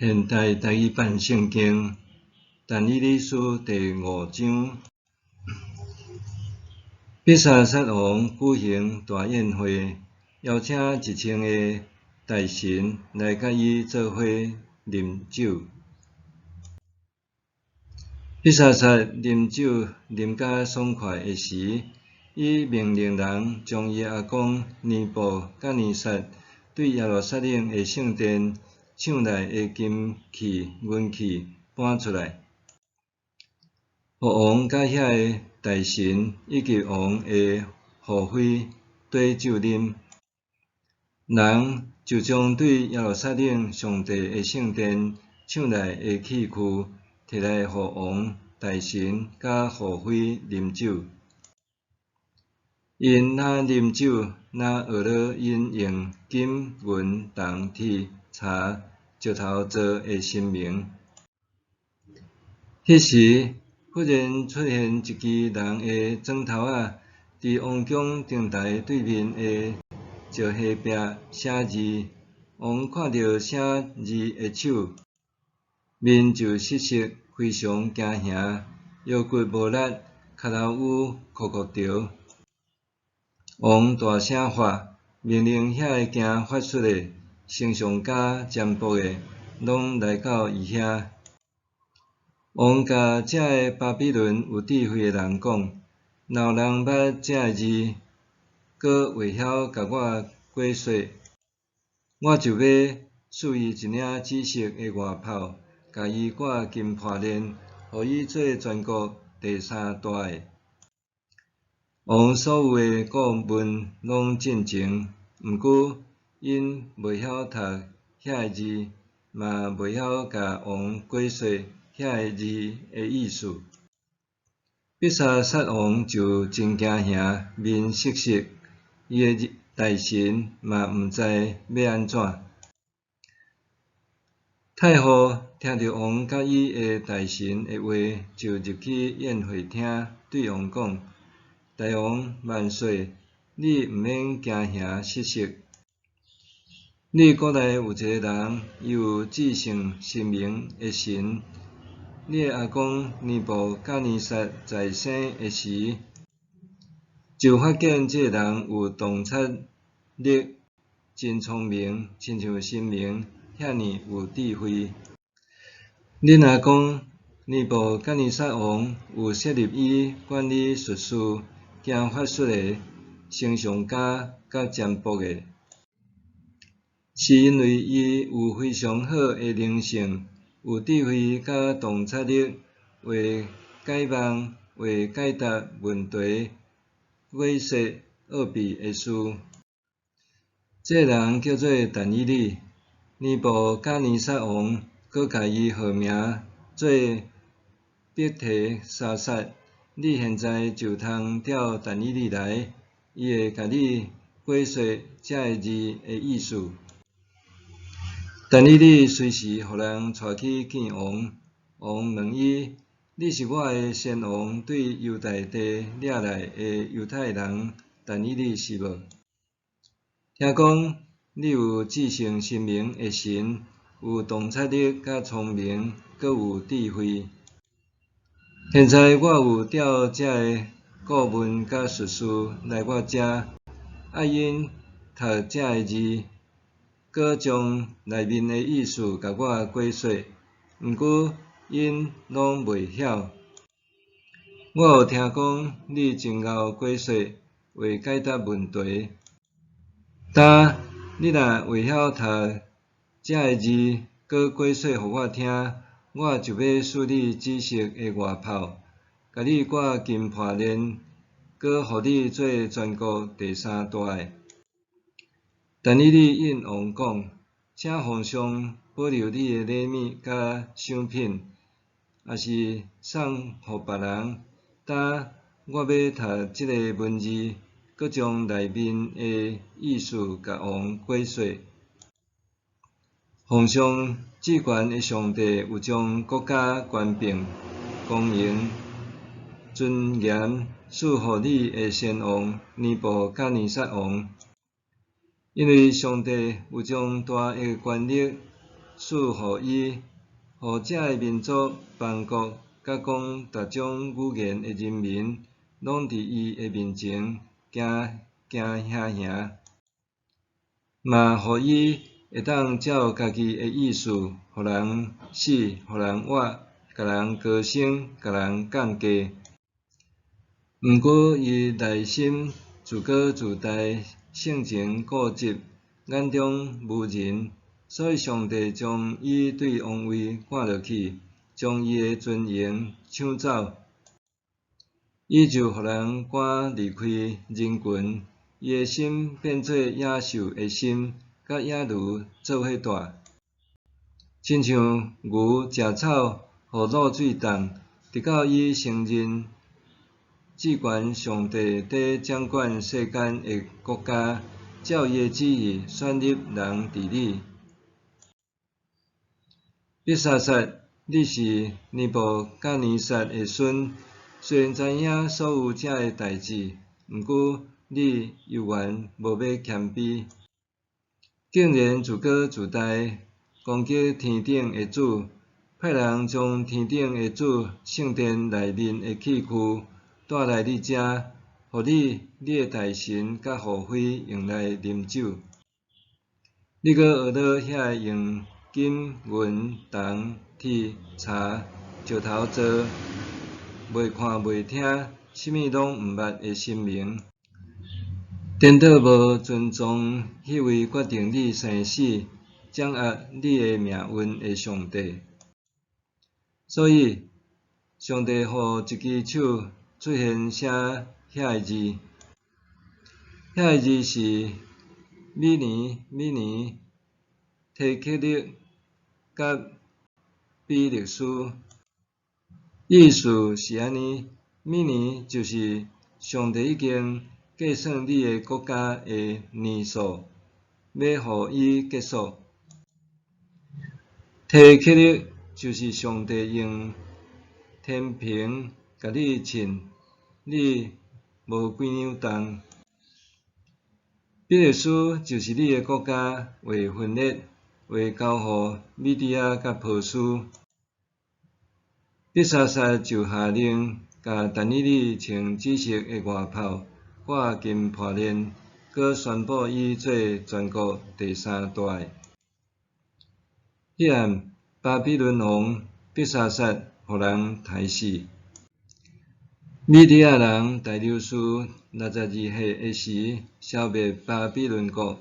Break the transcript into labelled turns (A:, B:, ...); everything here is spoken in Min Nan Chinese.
A: 現代台語版聖經但以理書第五章，伯沙撒王舉行大宴會，邀請1000个大臣來佮伊做伙啉酒。伯沙撒啉酒啉甲爽快的時，伊命令人將伊阿公尼布甲尼撒對耶路撒冷的聖殿搶來的金器、銀器搬出來，予王佮遐个大臣以及王的后妃綴酒啉。人就將對耶路撒冷上帝的聖殿搶來的器具，提來予王、大臣佮后妃啉酒。𪜶若啉酒，若學囉𪜶用金、銀、銅、鐵、柴、石頭做的神明。彼時，忽然出現一支人的磚頭仔，佇王宮頂台對面的石壁壁寫字。王看著寫字的手，面就失色，非常驚嚇，腰骨無力，跤頭趺箍箍著。王大聲喊，命令遐个行法術的、星象家、占卜的，攏來到伊遐。王共遮个巴比倫有智慧的人講：若有人捌這个字，閣會曉共我解說，我就欲賜伊一領紫色的外袍，共伊掛金破鏈，予伊做全國第三大的。王所有的顧問攏進前，毋過𪜶袂曉讀遐個字，嘛袂曉共王解說遐個字的意思。伯沙撒王就真驚嚇，面失色，伊的大臣嘛毋知欲按怎。太后聽著王佮伊的大臣的話，就入去宴會廳，對王講：大王萬歲！你毋免驚嚇失色。你國內有一个人，伊有至聖神明的神。你的阿公尼布甲尼撒在生的時，就發現這个人有洞察力，真聰明，親像神明遐爾有智慧。恁阿公尼布甲尼撒王有設立伊管理術士、行法術的、星象家佮占卜的，是因為伊有非常好的靈性，有智慧佮洞察力，會解夢，會解答問題，解說奧秘的事。這个人叫做但以理，尼布甲尼撒王閣共伊號名做伯提沙撒。你現在就通召但以理來，伊會共你解說這个字的意思。但以理隨時予人帶去見王，王問伊：你是我的先王對猶大地掠來的猶太人但以理是無？聽講你有至聖神明的神，有洞察力佮聰明，閣有智慧。現在我有調這个顧問佮術士來我遮，愛𪜶讀這个字，閣將內面的意思共我解說。毋過𪜶攏袂曉。我有聽講你真𠢕解說，會解答問題。今你若會曉讀這个字，閣解說予我聽，我就欲賜你紫色的外袍，共你掛金破鏈，閣予你做全國第三大的。但以理應王講：請皇上保留你的禮物佮賞品，抑是送予別人。今我欲讀這个文字，閣將內面的意思共王解說。皇上至懸的上帝有將國家、權柄、光榮、尊嚴賜予你的先王尼布甲尼撒王，因為上帝有將大的權力、賜予伊，予這个民族、邦國，佮講逐種語言的人民，攏佇伊的面前驚驚嚇嚇。嘛予伊會當照家己的意思，予人死，予人活，共人高升，共人降低。毋過伊內心自高自大，性情固執，眼中無人，所以上帝將伊對王位趕落去，將伊的尊榮搶走。伊就予人趕離開人群，伊的心變做野獸的心，佮野驢做伙蹛，親像牛食草，予露水凍，直到伊承認至懸上帝佇掌管世間的國家，照伊的旨意選立人治理。伯沙撒，你是尼布甲尼撒的孫，雖然知影所有這个代誌，毋過你猶原無欲謙卑，竟然自高自大，攻擊天頂的主，派人將天頂的主聖殿內面的器具帶來你遮，予你、你的大臣佮後妃用來啉酒。你閣學落遐个用金、銀、銅、鐵、柴、石頭做，袂看袂聽，啥物攏毋捌的神明，顛倒無尊重彼位決定你生死、掌握你的命運的上帝。所以，上帝予一支手出現寫遐个字，遐个字是米尼、米尼、提克勒佮比勒斯，意思是按呢：米尼就是上帝已經計算你的國家的年數，欲予伊結束；提克勒就是上帝用天平共你稱，你無幾兩重。比勒斯就是你的國家會分裂，會交予米底亞佮波斯。伯沙撒就下令，共但以理穿紫色的外袍，掛金破鏈，閣宣布伊做全國第三大的。彼暗，巴比倫王伯沙撒予人刣死。米底亞人大流士62歲的時，消滅巴比倫國。